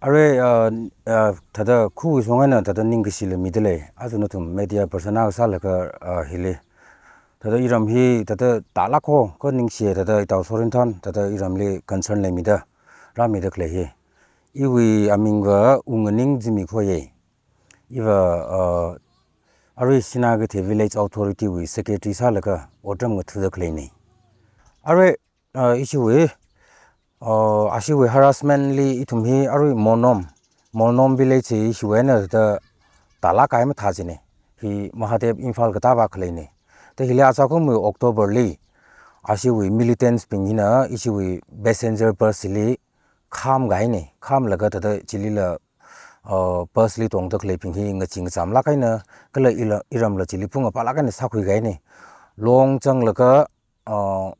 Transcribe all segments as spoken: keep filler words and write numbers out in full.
Arui, uh, uh, thāda khuwui shong eina thāda ningkashi la mida lei. Aja nathum media person akha sālaga, uh, hili. Thāda iram hi thāda tālāk ho, kha ningshi thāda itaosorin than, thāda iramli concern leimida, rāmida khalei hi. Iwui aming va Wunganing Zimik hoye. Iva, uh, arui Sinakeithei Village Authority wui secretary sālaga otram ngathuda khaleine. Arui, uh, ishiwui, uh, ashiwui harassment li ithum hi arui Molnom, Molnom village hi ishiwui eina thāda tālāk kahai mathā jine. Hi Mahadev Imphal katāva khaleine. Thāda hili aja kumwui October li, ashiwui militants bing hina ishiwui passenger bus li kham kahaine. Khamlaga thāda chilila, uh, bus li tongda khaleibing hi ngachee ngachamlāk eina, kala ila iramla chili phungaphalāk eina sākhui kahaine. Long zanglaga, uh,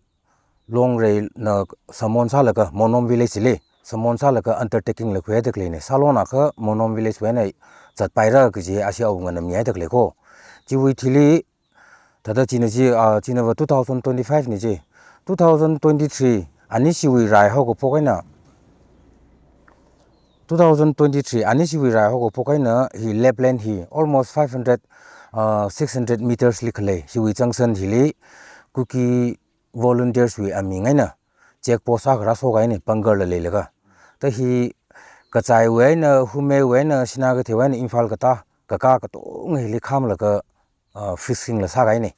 Longreina summon sālaga, Molnom village li summon sālaga undertaking la khuihaida khaleine. Salon akha Molnom village wui eina zatpaira kaji ashi awungana mihaida khalei ko. Chiwui thili thāda china chi, ah, china va two thousand twenty-five ne chi. Two thousand twenty-three, anishiwui rai haokaphok eina, two thousand twenty-three, anishiwui rai haokaphok eina hi Lapland hi almost five hundred, uh, six hundred meters li khalei, hiwui junction hili Kuki volunteers wui aming eina check post akha rāso kahaine, bunker la leilaga. Thāda hi kachaiwui eina, Humeiwui eina, Sinakeitheiwui eina, Imphal katā, kakā katonga hili khamlaga, uh, fencing la sā kahaine.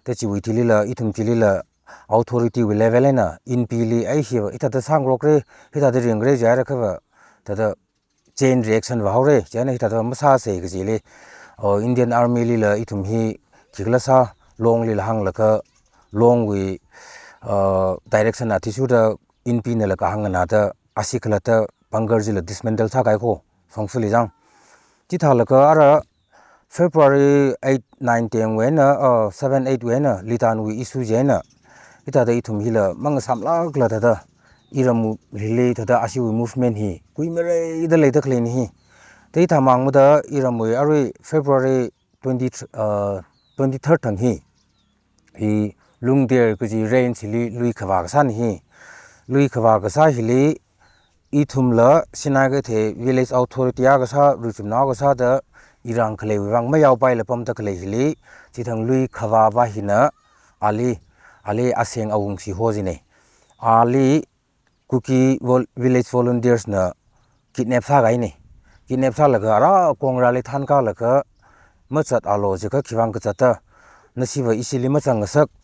Thāda chiwui thilila, ithum chilila, authority wui level eina, Inpili, ai hi va, hithāda sāngarokre, hithāda ringra jihaira kha va, thāda chain reaction va haore, chieina hithāda masāsei kajili, uh, Indian Army lila ithum hi khikhala sā, Longlila hānglaga, Longwui, uh, direction athishurda Inpinala kahāng nganāda, ashi khalatta bunker chila dismantle sā kahai ko, Shongfali zang. Chithālaga ara February eight, nine, ten wui eina, uh, seven, eight wui eina, Litanwui issue chieina, hithāda ithum hila mangasamlākla thāda, iram hili thāda ashiwui movement hi kuimareida leida khaleine hi. Thāda hithā mang mada iramwui arui February twenty, uh, twenty-third thang hi, hi Lungder kaji range hili lui khavā kasāne hi. Lui khavā kasā hili ithumla Sinakeithei Village Authority akha sā, Ruichumnao akha sāda, irang khaleiwui vang mayaopaila pamda khalei hili, chithang lui khavāva hina ali, ali Aseng Awungshi ho jine. Ali Kuki vol-, Village Volunteers na kidnap sā kahaine. Kidnap sālaga ara Kongrali thankālaga, mazatalo jiakha khivang kazata, nashiva ishili mazangngasaklaga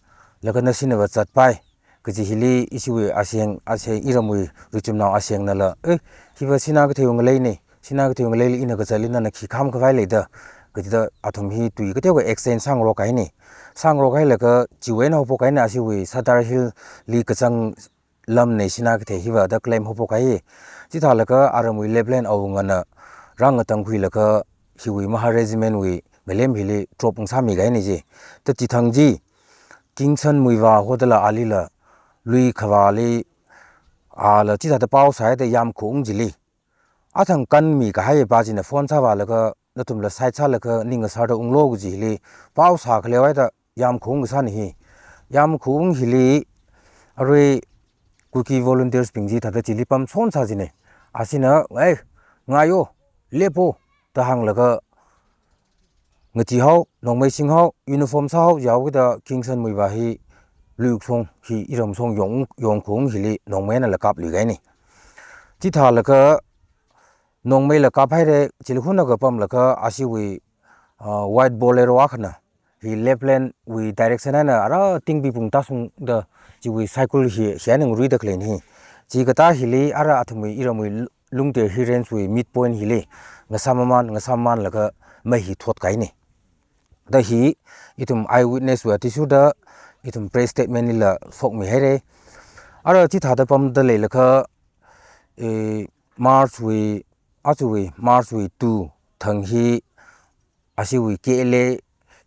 nashina va zatpai kaji hili ishiwui Aseng, Aseng iramwui Ruichumnao Asengnala, eh, hiva Sinakeitheiwui ngaleine, Sinakeitheiwui ngaleili ina kazatli nana khi khamkhavai leida, kajida athum hi tui kateokha exchange sāngarok kahaine. Sāngarok kahailaga chiwui eina haophok kahaina ashiwui Sadar Hill li kazang lamne Sinakeithei hiva da claim haophok kahai. Chithālaga aramwui Lapland awungana rāngatangkhuilaga hiwui Mahar Regiment wui ngalem hili drop ngasāmi kahaine chi. Thāda chithang chi, Kingson Muivah hodala alila lui khavāli, ala chithāda pao sāhaida Yamkhawung chili athang kanmi kahai pa china phone sāvālaga, nathumla side sālaga ning ngasārda unglo kaji hili pao sākhaleohaida Yamkhawung kasāne hi. Yamkhawung hili arui Kuki volunteers bing chi thāda chili pamshon sā jine. Ashina, "Ai, ngaiyo, lepo," da hānglaga, ngachee hao, nongmei sing hao, uniform sā hao, yaokida Kingson Muivah hi lui shong hi iram shong Yong, Yamkhawung hili nongmeinala kaplui kahaine. Chithālaga nongmeila kaphaire, chili hunakha pamlaga ashiwui, ah, white Bolero akhana hi Lapland wui direction eina ara Tingpibung tāshungda chiwui cycle hi, hi eina ngaruida khaleine hi. Chi katā hili ara athumwui iramwui Lungder Hill Range wui midpoint hili ngasāmaman, ngasāmamanlaga mei hi thot kahaine. Thāda hi ithum eyewitness wui athishurda ithum press statement lila shokmihaire. Ara chithāda pamda leilakha, eh, March wui, aruiwui March wui two thang hi ashiwui K L A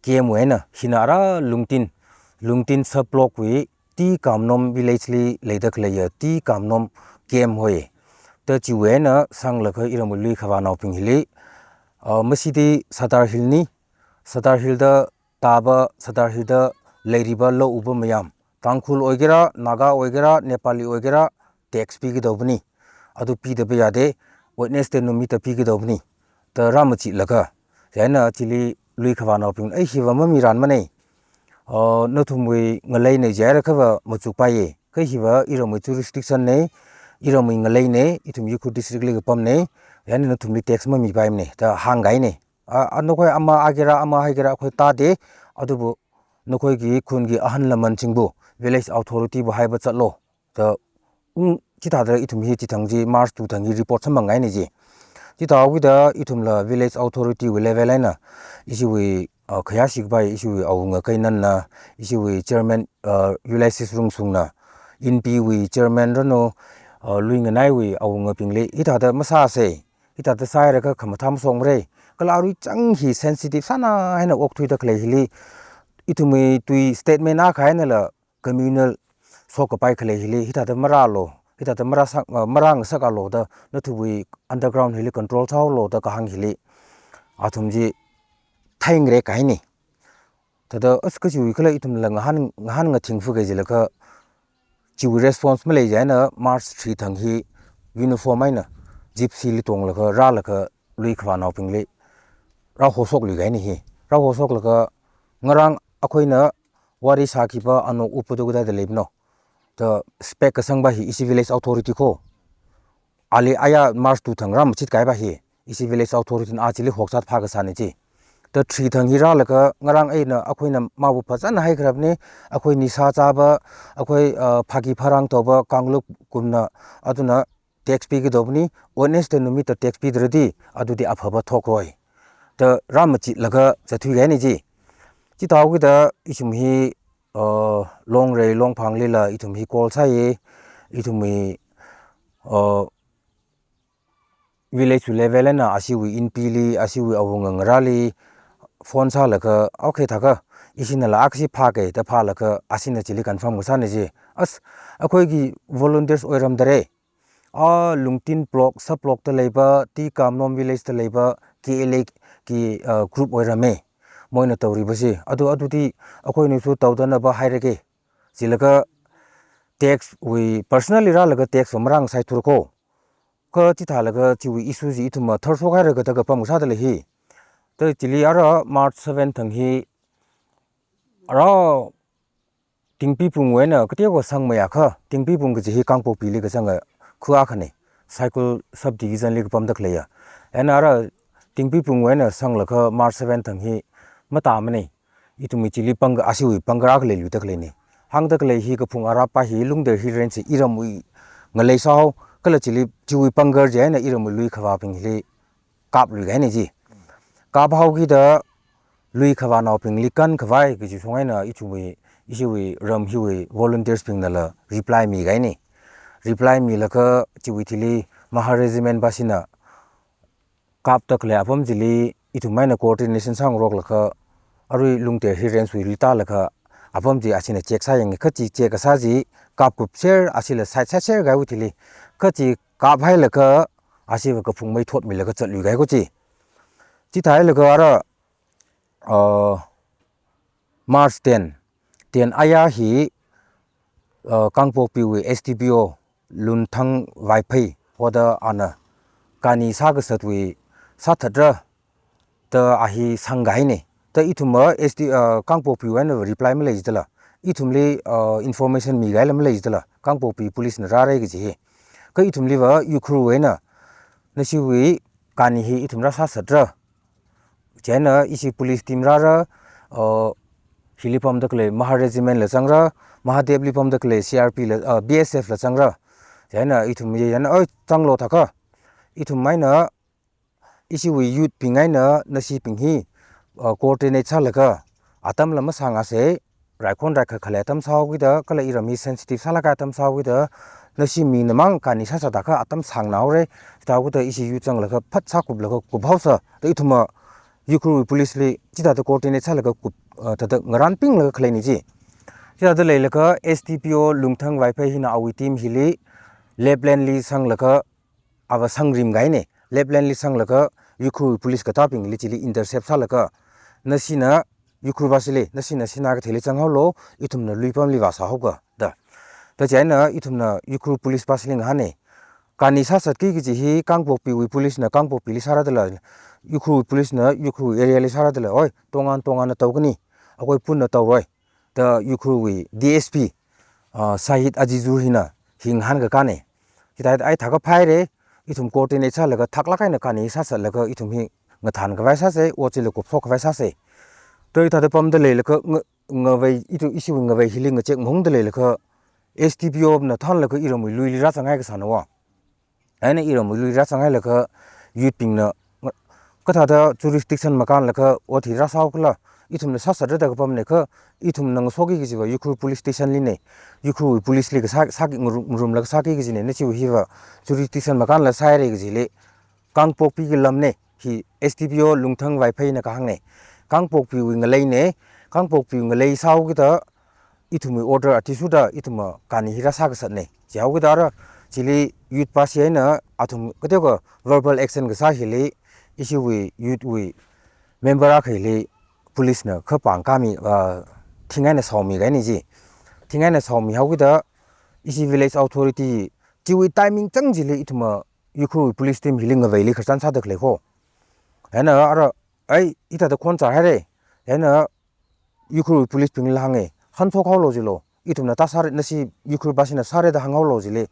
camp wui eina hina ara Lungtin, Lungtin sub block wui T Kamnom village li leida khaleiya T Kamnom camp hoi. Thāda chiwui eina sanglaga iramwui lui khavānaobing hili, ah, mashidi Sadar Hill ni, Sadar Hill da tāva, Sadar Hill da leiriva louva mayam, Tangkhul oigera, Naga oigera, Nepali oigera, tax pigadaobane. Adu pidava yade, Wednesday numitta pikathā bani, da rāmachitlaga, chieina chili lui khavānaobing, ai hiva mamiranmana, uh, nathumwui ngaleina jihaira khava machukpaiya, kha hiva iramwui jurisdiction na, iramwui ngaleina, ithum Ukhrul district li kapamna, chieina nathumli tax mamipaimana, da hāngkahaina. A, a, nakhoi ama agera, ama haigera, akhoi tāda, adubu nakhoiki khunki ahan laman chingbu, village authority bu haiba chatlo, da, ung, chithāda ithum hi chithang chi March two thang hi report samphang ngaina ji. Chithāwuida ithumla village authority wui level eina, ishiwui, uh, khayāshi kapai, ishiwui awunga Keinanna, ishiwui chairman, uh, Ulysses Rungsungna, Inpi wui chairman Rano, uh, Luinganaiwui awungabingli, hithāda masāsa, hithāda sāhaira kha khamathā mashokmara, kala arui chang hi sensitive sāna haina okthuida khalei hili, ithumwui tui statement akha einala communal shokkapai khalei hili, hithāda marālu, hithāda marāsak, uh, marāngasakalu da, nathumwui underground hili control sāhaolu da kahāng hili, athum chi theingareikahaina. Thāda as kachiwui khala ithumla ngahān, ngahān ngathing fuke jilaga, chiwui response malei chieina March three thang hi uniform eina gypsy li tonglaga rālaga lui khavānaobingli rāhoshokluikahaina hi. Rāhoshoklaga ngarāng akhoina wari sākhipa Anok Uppadukda da leipano, da spec kasangpa hi ishi village authority kho, ali aya March two thang rāmachitkahaipa hi, ishi village authority na a chili hokzat phākasāna ji. Da three thang hi rālaga ngarāng eina akhoina mabu phazan haikharapna, akhoi nisa chāpa, akhoi, uh, phaki pharang taupa, kanglup kumna, athumna tax pikathā bani, Wednesday numitta tax pidaradi, adudi aphapa thokraoi, da rāmachitlaga zatthuikahaina ji. Chithāwuida ithum hi, uh, Longrei Longphanglila ithum hi call sāya, ithumwui, uh, village level eina ashiwui Inpili, ashiwui awunga ngarāli phone sālaga, okay thākha, ishinala akhashi phāka da phālaga, ashina chili confirm kasāna ji. As, akhoiki volunteers oiramdara, a Lungtin block, sub block da leipa, T Kamnom village da leipa, K L A ki, uh, group oirama. Moina tawripa chi, adu, adudi akhoinasu tauda napa hairake. Chilaga tax wui personally rālaga tax va marāngasai thurako. Kha chithālaga chiwui issue chi ithumva tharshok haira kha da kapam kasā dalei hi. Da chili ara March seven thang hi ara Tingpibungwui eina kateokha sangmeiakha, Tingpibung kaji hi Kangpokpili kazanga kha akhana, Saikul subdivision li kapamda khaleiya. Eina ara Tingpibungwui eina sanglaga March seven thang hi matāmana. Ithumwui chili bunker, ashiwui bunker akha leiluida khaleina. Hāngda khalei hi kaphung arappa hi Lungter Hill Range iramwui ngalei sāhao, kala chili chiwui bunker chieina iramwui lui khavābing hili kapluikahaina ji. Kaphaokida lui khavānaobingli kankhavai kaji shong eina ithumwui, ishiwui ram hiwui volunteers bingnala reply mikahaina. Reply milaga chiwui thili Mahar Regiment pāshina kapda khalei apam chili ithum eina coordination sāngaroklaga, arui Lungter Hill Range wuili tālaga apam chi ashina check sāyanga, kha chi check kasā chi kapkupser, ashila side sāser kahaiwui thili, kha chi kaphailaga ashiva kaphung mei thotmilaga zatluikahai ko chi. Chithāhailaga ara, uh, March ten, ten aya hi, uh, Kangpokpiwui S D P O Lunthang Vaiphei hoda ana kani sākazatwui sāthatra da a hi sangkahaina. Da ithumva S D, uh, Kangpokpiwui eina reply malei jidala, ithumli, uh, information mikahaila malei jidala, Kangpokpi police na rāra kaji hi. Kha ithumliva Ukhrulwui eina nashiwui kani hi ithum rāsāzatra. Chieina ishi police team rāra, uh, hili pamda khalei Mahar Regiment la zangra, Mahadevli pamda khalei C R P la, uh, B S F la zangra. Chieina ithum ye yana, oi, zanglu thākha, ithum eina ishiwui youth bing eina nashibing hi, uh, coordinate sālaga, atamla masāngasei, raikhon raikha khalei atam sāhaokida, kala iram hi sensitive sālākkahai atam sāhaokida, nashi mina mang kani sāsāda kha atam sāngnāhaora, chithāhaokida ishi youth zanglaga phat sākuplaga kuphaosa, da ithumva Ukhrul police li chithāda coordinate sālaga kup, uh, thāda ngarānpinglaga khaleina ji. Chithāda leilaga S D P O Lunthang Vaiphei hina awui team hili Lapland li sanglaga, ava sangrimkahaina, Lapland li sanglaga Ukhrul police katābingli chili intercept sālaga, nashina Ukhrul pāshili, nashina Sinakeithei li zanghaolu, ithumna luipamli vāsāhaoka da. Da chieina ithumna Ukhrul police pāshili ngahāna, kani sāsatki kaji hi Kangpokpiwui police na Kangpokpili sāra dala, Ukhrul police na Ukhrul area li sāra dala, oi, tongan tongana tau kani, akhoi punna tauroi, da Ukhrulwui D S P, ah, Shahid Azizur hina hi ngahānkakāne. Hithāda ai thākaphaire, ithum coordinate sālaga thaklāk eina kani sāsatlaga ithum hi ngathānkhavai sāse, ot chila kupshokkhavai sāse. Da hithāda pamda leilaga nga-, ngavei, ithu ishiwui ngavei hili ngachek mahungda leilaga S D P O na thānlaga iramwui luili rāzanghai kasāna wa. Eina iramwui luili rāzanghailaga youth bingna nga-, kathāda jurisdiction makānlaga ot hi rāsāhaokhala, ithumna sāsatra da kapamne kha, ithumna ngasoki kajiva Ukhrul police station line, Ukhrul police li kasā, sāki ngarum, ngarumlaga sāki kajine, nachiwui hiva jurisdiction makānla sāhaire kajili, Kangpokpiki lamne, hi S D P O Lungthang Vaipheina kahāngne. Kangpokpiwui ngaleine, Kangpokpiwui ngalei sāhaokida, ithumwui order athishurda, ithumva kani hi rāsā kasāne. Chihaokida ara, chili youth pasi eina, athum kateokha verbal action kasā hili, ishiwui youth wui member akha hili, police na khapāng kami, ah, thing eina shaomikahaine ji. Thing eina shaomihaokida, ishi village authority, chiwui timing chang chili ithumva Ukhrul police team hili ngaveili khararchan sāda khalei kho. Eina ara, ai, hithāda khon char haire. Eina Ukhrul police bingli hānge, hanshok haolo jilo. Ithumna ta sāre, nashi Ukhrul bashina sāre da hānghaolo jili.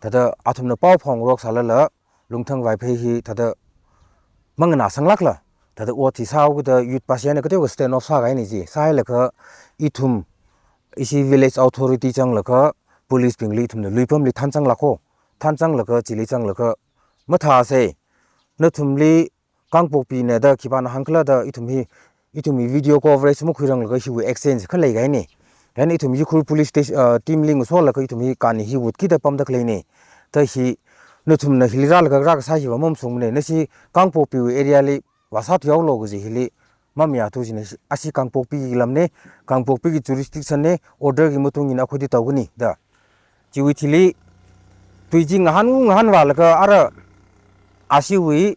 Thāda athumna pao phongarok sālala, Lungthang Vaiphei hi thāda manganā sanglākla, thāda ot hi sāhaokida youth pasi eina kateokha stand off sākahaine ji. Sāhailaga ithum, ishi village authority zanglaga, police bingli ithumna luipamli thānzanglākho. Thānzanglaga, chili zanglaga, mathāse, nathumli Kangpokpine da khipāna hāngkhala da ithum hi, ithum hi video coverage makhuiranglaga hiwui exchange khalei kahaine. Then ithum Ukhrul police station, uh, team li ngasolaga ithum hi kani hi wutkida pamda khaleine. Da hi nathumna hili rālaga rākasā hiva mamashungmane. Nashi Kangpokpiwui area li vāsāthuihaolo kaji hili mamayāthu jine, ashi Kangpokpiki lamne, Kangpokpiki jurisdiction ne, order ki matungin akhodi tau kani da. Chiwui thili, tui chi ngahān ngahānvālaga ara ashiwui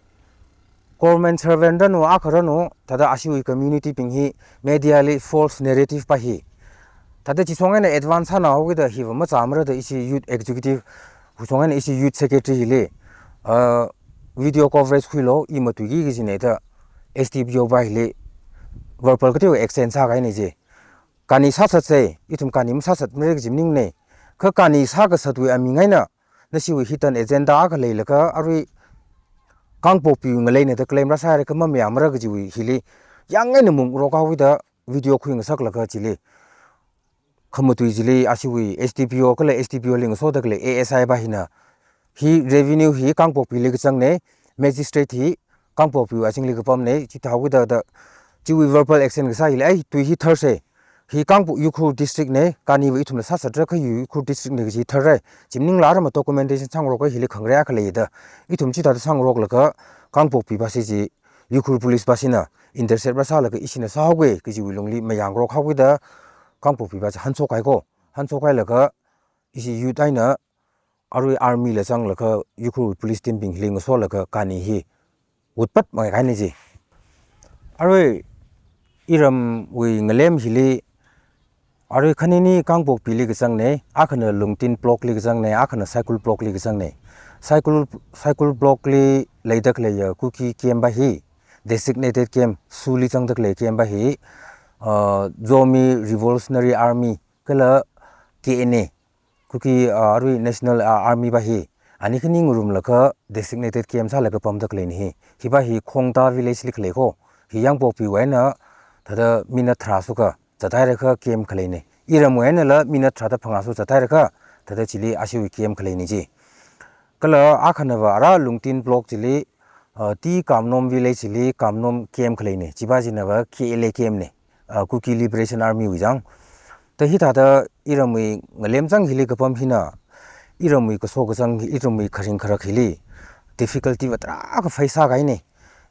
government servant ranu, akha ranu, thāda ashiwui community bing hi media li false narrative pa hi. Thāda chishong eina advance sānahaokida hiva machāmara da ishi youth executive, hushong eina ishi youth secretary hili, uh, video coverage khuilo, i matuiki kajine da S D P O pa hili verbal kateokha exchange sākahaine ji. Kani sāsatse, ithum kani masāsatmare kaji maningne. Kha kani sākasatwui aming eina, nashiwui hidden agenda akha leilaga, arui Kangpokpiwui ngaleine da claim rāsāhaire kha mamayāmara kajiwui hili, yang eina mungrok haokida video khuingasaklaga chili, khamatui chili ashiwui S D P O kala S D P O li ngasoda khalei A S I pa hina, hi revenue hi Kangpokpili kazangne, magistrate hi Kangpokpiwui azingli kapamne, chithāhaokida da, chiwui verbal action kasā hili, ai, tui hi tharse, hi Kangpok Ukhrul district ne, kaniva ithumna sāsatra kha Ukhrul district ne kaji tharre, chi maningla ara ma documentation sāngaroka hili khangarei akha lei da, ithum chithāda sāngaroklaga, Kangpokpi pasi chi, Ukhrul police pasina intercept rāsālaga ishina sāhaoke kajiwui lungli mayāngarok haokida, Kangpokpi pa chi hanshok haiko, hanshok hailaga, ishi youth eina, arui army la zanglaga Ukhrul police team bing hili ngasolaga kani hi wutpat mangai kahaine ji. Arui iramwui ngalem hili, arui khanini Kangpokpili kazangne, akhana Lungtin block li kazangne, akhana Saikul block li kazangne. Saikul, Saikul block li leida khaleiya Kuki camp pa hi, designated camp, SoO li zangda khalei camp pa hi, uh, Zomi Revolutionary Army, kala K N A, Kuki, ah, arui National, ah, Army pa hi, ani khani ngarumlaga designated camp sālaga pamda khaleine hi. Hi pa hi Khongta village li khalei ko. Hi Yangpokpiwui eina thāda minute tharā sukha zathaira kha camp khaleine. Iramwui einala minute tharāda phangā sukha zathaira kha thāda chili ashiwui camp khaleine ji. Kala akhanava ara Lungtin block chili, ah, T Kamnom village chili Kamnom camp khaleine. Chi pa chinava K L A camp ne. Ah, Kuki Liberation Army wui zang. Da hithāda iramwui ngalem zang hili kapam hina, iramwui kaso kazang, iramwui kharing kharak hili difficulty va tarākha face sākahaine.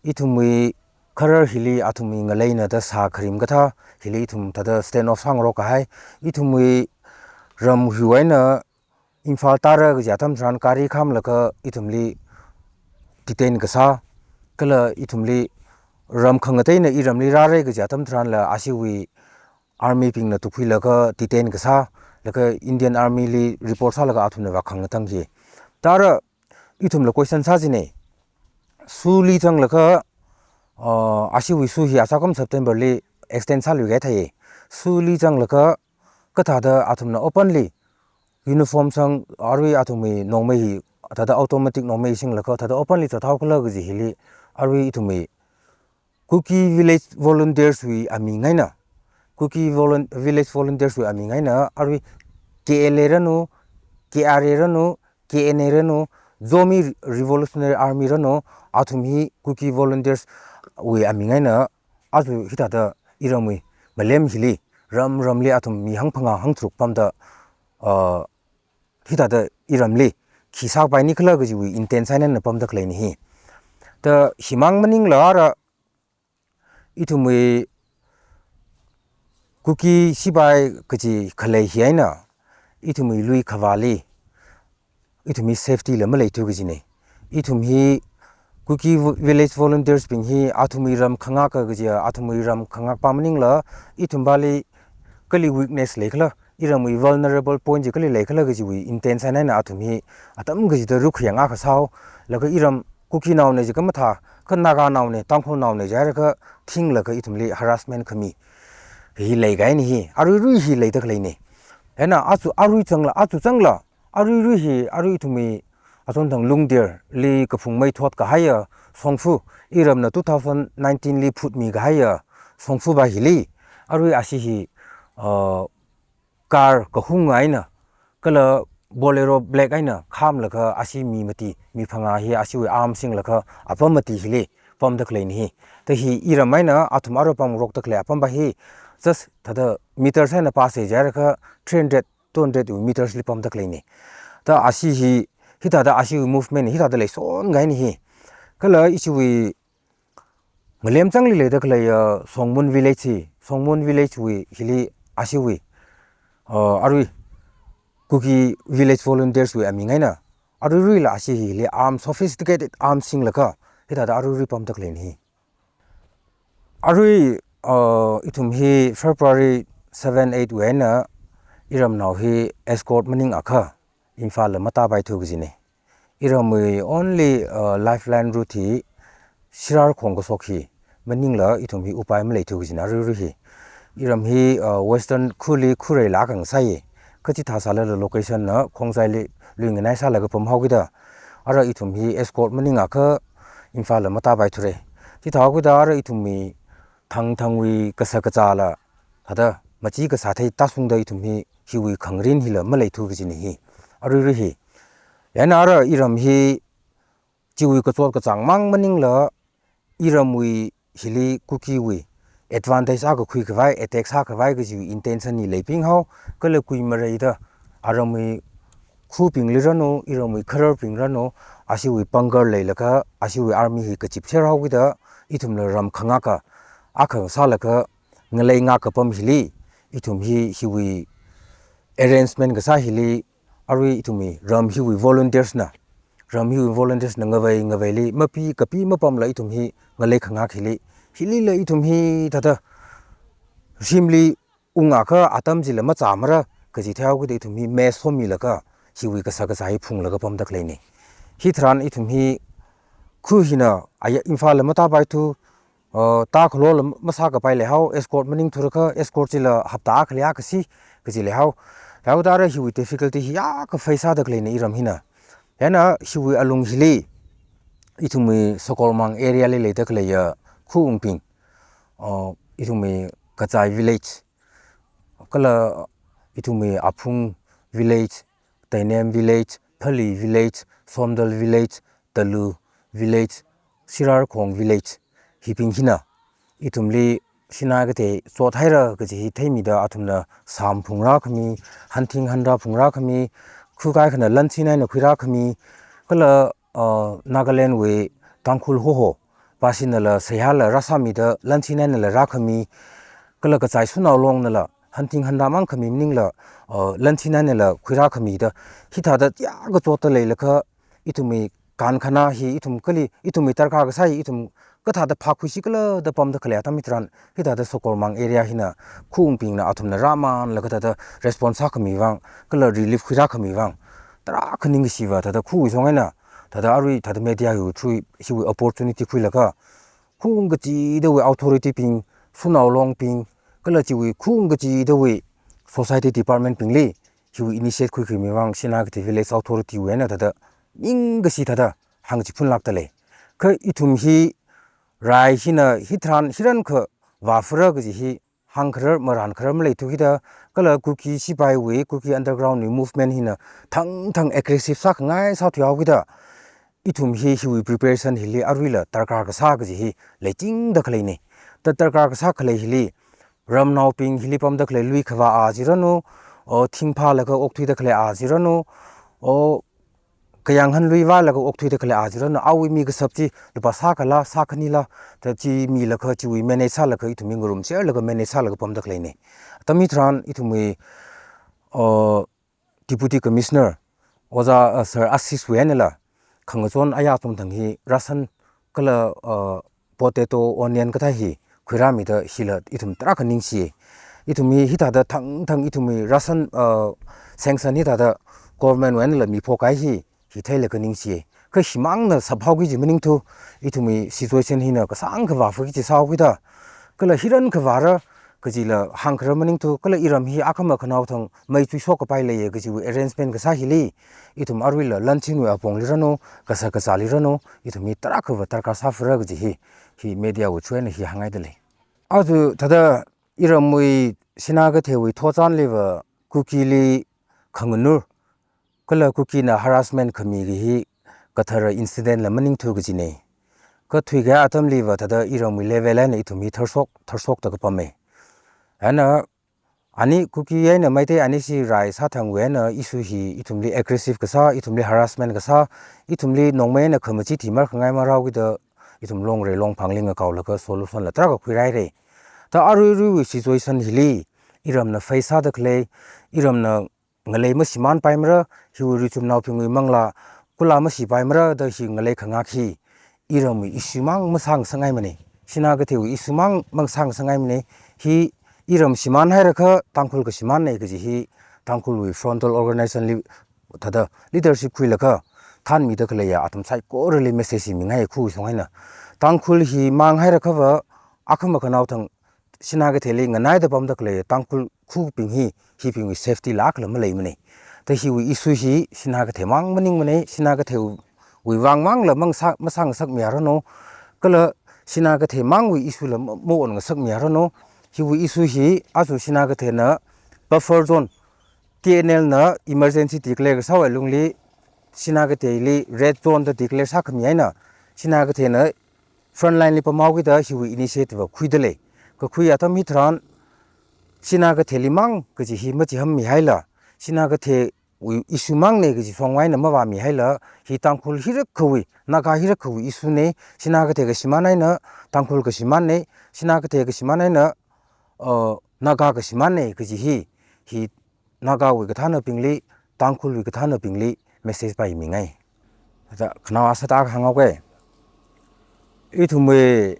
Ithumwui kharar hili athumwui ngaleina da sā kharim kathā hili ithum thāda stand off sāngarok kahai. Ithumwui ram hiwui eina Imphal tāra kaji atam tharan gari khamlaga ithumli detain kasā, kala ithumli ram khangateina iramli rāra kaji atam tharanla ashiwui army bingna tukhuilaga detain kasā, laga Indian Army li report sālaga athumna vākhangatang hi. Tāra ithumla question sāchina. SoO li zanglaga, uh, ashiwui SoO hi asākam September li extend sāluikahai thāi. SoO li zanglaga, kathāda athumna openly uniform sang arui athumwui nongmei hi, thāda automatic nongmei singlaga, thāda openly zathaokhala kaji hili, arui ithumwui Kuki Village Volunteers wui aming eina, Kuki Volun-, Village Volunteers wui aming eina, arui K L A ranu, K R A ranu, K N A ranu, Zomi Revolutionary Army ranu, athum hi Kuki Volunteers wui aming eina, aja hithāda iramwui malem hili, ram ramli athum mi hangphangā hangtharuk pamda, uh, hithāda iramli khi sāpaini khala kajiwui intention eina pamda khaleina hi. Ta himang maningla ara ithumwui Kuki sipai kaji khalei hi eina, ithumwui lui khavāli, ithumwui safety la maleithu kajina. Ithum hi Kuki vo-, Village Volunteers bing hi athumwui ram khangaka kaji, athumwui ram khangakpa maningla, ithumpali kali weakness leikhala, iramwui vulnerable point chi kali leikhala kajiwui intention eina athum hi atam kachida ruk khayang akha sāhao, laga iram Kukinaona jiakha mathā, kha Naganaona, Tangkhulnaona jiakha thinglaga ithumli harassment khami hi leikahaina hi, aruirui hi leida khaleina. Hina aja arui zangla, aja zangla, aruirui hi, arui ithumwui Azonthang Lungdir li kaphung mei thotkahaiya shongfa, iramna two thousand nineteen li phutmikahaiya shongfa pa hili, arui ashi hi, uh, car kahung eina, kala Bolero black eina khamlaga ashi mi mati, mi phangā hi ashiwui arm singlaga apam mati hili pamda khaleina hi. Ta hi iram eina athum ara pamngarokda khalei apam pa hi just thāda meters eina pāsa jiakha three hundred, two hundred meters li pamda khaleina. Ta ashi hi, hithāda ashiwui movement hithāda leisonkahaina hi. Kala ishiwui ngalem zangli leida khalei, uh, Songmun Village hi, Songmun Village wui hili ashiwui, uh, arui Kuki Village Volunteers wui aming eina, aruiruila ashi hili arm, sophisticated arm singlaga, hithāda aruirui pamda khaleina hi. Arui, uh, ithum hi February seven, eight wui eina iramnao hi escort maningakha Imphal la matāpaithu kajina. Iramwui only, uh, lifeline route hi Shirarkhong kashok hi maningla ithum hi upai maleithu kajina aruirui hi. Iram hi, uh, Western khuli khureila akha ngasai. Kachithā sālala location na Khongjaili luinganai sālaga pamhaokida, ara ithum hi escort maningakha Imphal la matāpaithura. Chithāhaokida ara ithumwui thangthangwui kasā kazāla, thāda machi kasā thei tāshungda ithum hi, hiwui khangarin hila maleithu kajina hi, aruirui hi. Hina ara iram hi chiwui kachot kachāng mang maningla, iramwui hili Kukiwui advantage akha khuikhavai, attack sākhavai kajiwui intention hi leibing hao, kala kuimareida, aramwui khubingli ranu, iramwui khararbing ranu, ashiwui pangkar leilaga, ashiwui army hi kachipser haokida, ithumla ram khangaka, akha sālaga, ngalei ngaka pam hili, ithum hi, hiwui arrangement kasā hili, arui ithumwui ram hiwui volunteers na, ram hiwui volunteers na ngavei ngaveili mapi kapi mapamla ithum hi ngalei khangak hili, hilila ithum hi thāda shimli ungakha atam chila machāmara kaji theihaokida ithum hi mess homilaga hiwui kasā kazā hi phunglaga pamda khaleina. Hitharan ithum hi khu hina aya Imphal la matāpaithu, uh, tākhalola masākapai leihao, escort maningthurakha, escort chila hapta akhali akha si, kaji leihao. Leihao tara hiwui difficulty hi akha face sāda khaleina iram hina. Hina hiwui alung hili, ithumwui Sakolmang area li leida khaleiya khu ungbing, uh, ithumwui Kachai village, kala ithumwui Aphung village, Tainem village, Phali village, Somdal village, Talu village, Shirarkhong village, hibing hina ithumli sinai kathei chothaira kaji hi theimida athumna sam phungrā khami, hanthing hanrā phungrā khami, khu kaikhana lansin eina khuirā khami, kala, uh, Nagaland wui Tangkhul Hoho pasinala seihāla rāsāmida lansin einala rākhami, kala Kachai Sunao Longnala hanthing hanrā mang khami maningla, uh, lansin einala khuirā khamida, hithāda tiya kachotta leilakha, ithumwui kankhana hi, ithum kali, ithumwui darkar kasā hi, ithum kathāda phākhuisi khala da pamda khalei atam hitharan, hithāda Sakolmang area hina khu ungbingna athumna rāmanlaga thāda response sākhami vang, kala relief khuirā khami vang, tarākha ningkashi va thāda khuwui shong eina, thāda arui thāda media yu through hiwui opportunity khuilaga, khung kachidawui authority bing, Sunao Longbing, kala chiwui khung kachidawui society department bingli, hiwui initiate khuikhami vang Sinakeithei village authority wui eina thāda ningkashi thāda hāngchiphunlākda lei. Kha ithum hi rai hina hitharan hirankha vāphara kaji hi hāngkharar marānkharar maleithu kida, kala Kuki sipaiwui, Kuki underground wui movement hina thangthang aggressive sākhangai sāthuihaowa kida, ithum hi hiwui preparation hili aruila darkar kasā kaji hi leichingda khaleina. Da darkar kasā khalei hili, ramnaobing hili pamda khalei lui khavā ajiranu, o thingphālaga okthuida khalei ajiranu, o kayānghan lui vālaga okthuida khalei ajiranu, awui mi kasap chi lupā sākhala, sākhanila, da chi milaga chiwui manage sālaga ithumwui ngarumserlaga manage sālaga pamda khaleina. Atam hitharan ithumwui, uh, Deputy Commissioner, Ojā, uh, Sir Ashish wui einala, khangachon aya chomthang hi ration kala, uh, potato, onion kathā hi khuirāmida hila ithum tarākha ningshi. Ithum hi hithāda thangthang ithumwui ration, uh, sanction hithāda government wui einala miphok kahai hi, hi theilaga ningshi. Kha himangna sāphao kaji maningthu, ithumwui situation hina kasāngkha vāpha kaji sāhaowa kida, kala hirankha vāra kajila hāngkharar maningthu, kala iram hi akhama khanaothang mei chuishok kapai leiya kajiwui arrangement kasā hili, ithum aruila lanchinwui apongliranu, kasā kasāliranu, ithum hi tarākhava darkar sāphara kaji hi, hi media wui through eina hi hāngngaida lei. Aja thāda iramwui Sinakeitheiwui thotchanliva Kukili khanganur, kala Kukina harassment khami kaji hi kathara incident la maningthu kajina. Kha thuikahai atamliva thāda iramwui level eina ithum hi tharshok, tharshokda kapama. Eina ani Kuki eina Meitei anishi rai sāthangwui eina issue hi ithumli aggressive kasā, ithumli harassment kasā, ithumli nongmei eina khamachi thimarkhangai marao kida ithum Longrei Longphangli ngakaolaga solution la tarākha khuiraira. Da aruiruiwui situation hili, iramna face sāda khalei, iramna ngalei mashimānpaimara, hiwui richumnaobingwui manglā kula mashipaimara da hi ngalei khangak hi, iramwui issue mang masāngasakngaimana. Sinakeitheiwui issue mang masāngasakngaimana. Hi iram shimānhairakha Tangkhul kashimānna kaji hi Tangkhulwui frontal organization li thāda leadership khuilaga thanmida khaleiya athum saikorali message hi mingai khuishong eina. Tangkhul hi mānghairakha va akhama khanaothang Sinakeitheili nganaida pamda khalei Tangkhul khubing hi, hibingwui safety la akhala maleimana. Da hiwui issue hi Sinakeithei mang maningmana, Sinakeitheiwui vang mangla mangsa-, masāngasakmiaranu, kala Sinakeithei mangwui issue la ma-, maonngasakmiaranu. Hiwui issue hi aja Sinakeitheina buffer zone, T N L na emergency declare kasāwui lungli, Sinakeitheili red zone da declare sākhami eina, Sinakeitheina frontline li pamhaoki da hiwui initiative khuida lei. Kakhui atam hitharan Sinakeitheili mang kaji hi machiham mihaila, Sinakeitheiwui issue mangna kaji shongwui eina mavāmihaila, hi Tangkhul hirakhawui, Naga hirakhawui issue na, Sinakeithei kashimān eina, Tangkhul kashimānna, Sinakeithei kashimān eina, uh, Naga kashimānna kaji hi, hi Nagawui kathānabingli, Tangkhulwui kathānabingli message paimingai. Thāda khanao asāda hānghaoke. Ithumwui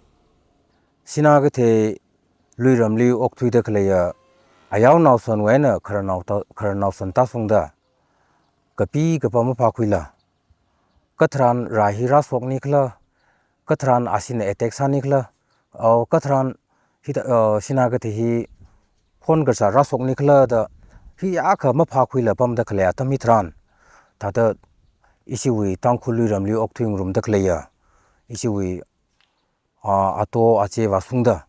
Sinakeithei luiramli okthuida khaleiya ayao naosanwui eina khararnao ta-, khararnaosan tāshungda, kapi kapa maphākhuila, katharan rai hi rāshoknikhala, katharan ashina attack sānikhala, o katharan hithā, o, Sinakeithei hi phon kazā rāshoknikhala da, hi akha maphākhuila pamda khalei atam hitharan, thāda ishiwui Tangkhul luiramli okthuingarumda khaleiya, ishiwui, a, ato ache vāshungda,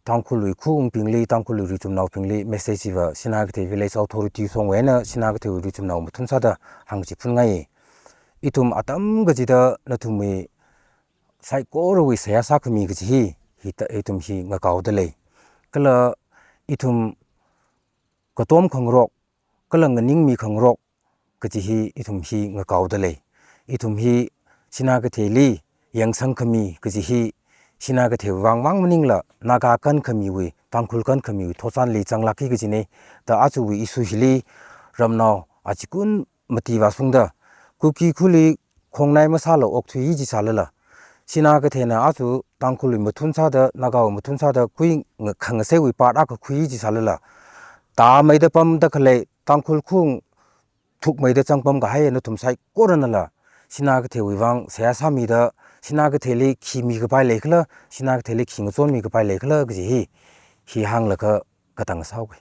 Tangkhulwui khungbingli, Tangkhulwui richumnaobingli message hiva Sinakeithei village authority shongwui eina Sinakeitheiwui richumnao mathun sāda hāngchiphunngai. Ithum atam kachida nathumwui saikorawui seihā sākhami kaji hi, hithā ithum hi ngakaoda lei. Kala ithum katom khangarok, kala nganingmi khangarok kaji hi ithum hi ngakaoda lei. Ithum hi Sinakeitheili yangsangkhami kaji hi Sinakeithei vang mang maningla Naga kankhamiwui, Tangkhul kankhamiwui thotchanli zanglākki kajina. Da ajawui issue hili ramnao achikun mati vāshungda, Kuki khuli khongnai masāla okthui jisālala, Sinakeitheina aja Tangkhulwui mathun sāda, Nagawui mathun sāda khui nga-, khangaseiwui part akha khui jisālala, tāmeida pamda khalei Tangkhul khung thukmeida zangpam kahai nathum saikoranala, Sinakeitheiwui vang seihā sāmida, Sinakeithei li khi mikapai leikhala, Sinakeithei li khi ngachonmikapai leikhala kaji hi, hi hānglaga katang sāhaoki.